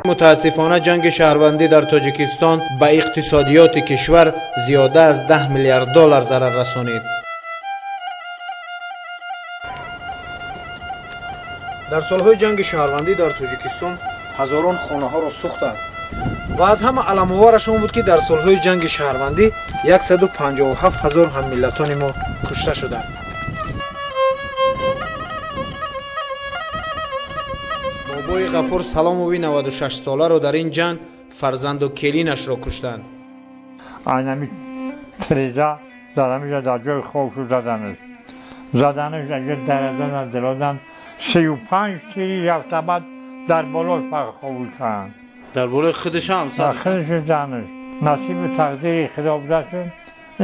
Мутаассифона, ҷанги шаҳрвандӣ дар Тоҷикистон ба иқтисодиёти кишвар зиёда аз 10 миллиард доллар зарар расонид. Дар солҳои ҷанги шаҳрвандӣ дар Тоҷикистон ҳазорон хонаҳоро сӯхтанд ва аз ҳама аламовараш он буд, ки дар солҳои ҷанги шаҳрвандӣ 157 ҳазор ҳаммиллатони мо кушта шуданд. Бобои Ғафур Саломови 96 соларо дар ин ҷанг фарзанду келинашро куштанд. Айнами треза дар ҳамиҷа, дар ҷои хобшу заданаш, заданаш, агар дарадан диродан 35 тири рафтабад дар болош фақат хобуш карданд. Дар болои худаш ҳам? Худаш занаш. Насибу тақдири худо буда шуд,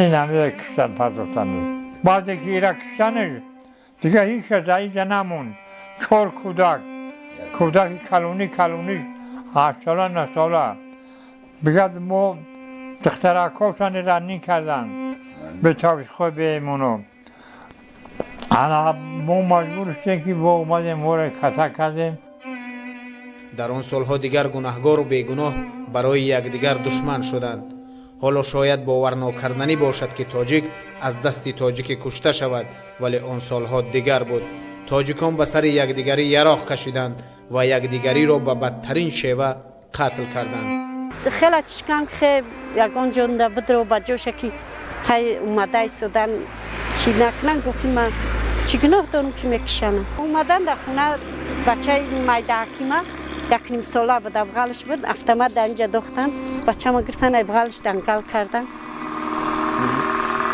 ин ҳамиро киштан, партофтанаш. Баъде ки ира киштанаш, дига ҳеҷ кас дар инҷа намонд. Чор кӯдак, кӯдаки калонӣ, калониш 8 сола, 9 сола. Бигад, мо духтаракҳошон раннин карданд бетавшихои беимоно. Ана мо маҷбур шудем, ки бо омадем, моро ката кардем. Дар он солҳо дигар гунаҳгору бегуноҳ барои якдигар душман шуданд. Ҳоло шояд боварнокарданӣ бошад, ки тоҷик аз дасти тоҷике кушта шавад, вале он солҳо дигар буд. Тоҷикон ба сари якдигарӣ яроқ кашиданд ва якдигариро ба бадтарин шева қатл карданд. Хеле чишкам, хе ягон ҷонда бидро ба ҷоша, ки ҳай омада истодан, чӣ накунан. Гуфт, ки ман чӣ гуноҳ дорам, ки мекишанам? Омадан дар хона, бачаи майдаҳакима 1,5 сола буд, абғалш буд. Автомат дар инҷа дохтан, бачама гирифтан, абғалш дангал кардан,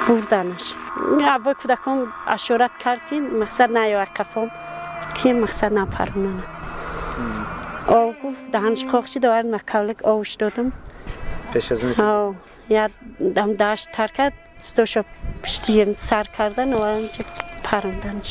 бурданаш. Аввои кӯдакон ашорат кард, ки мақсад наёяд қафом, ки мақсад напаронана. Об гуфт, даҳанш қоқ шид, овард, макавлик овуш додам. Пеш аз Я дам дашт тар кард, стошо пишти сар кардан, овардан, паронданш.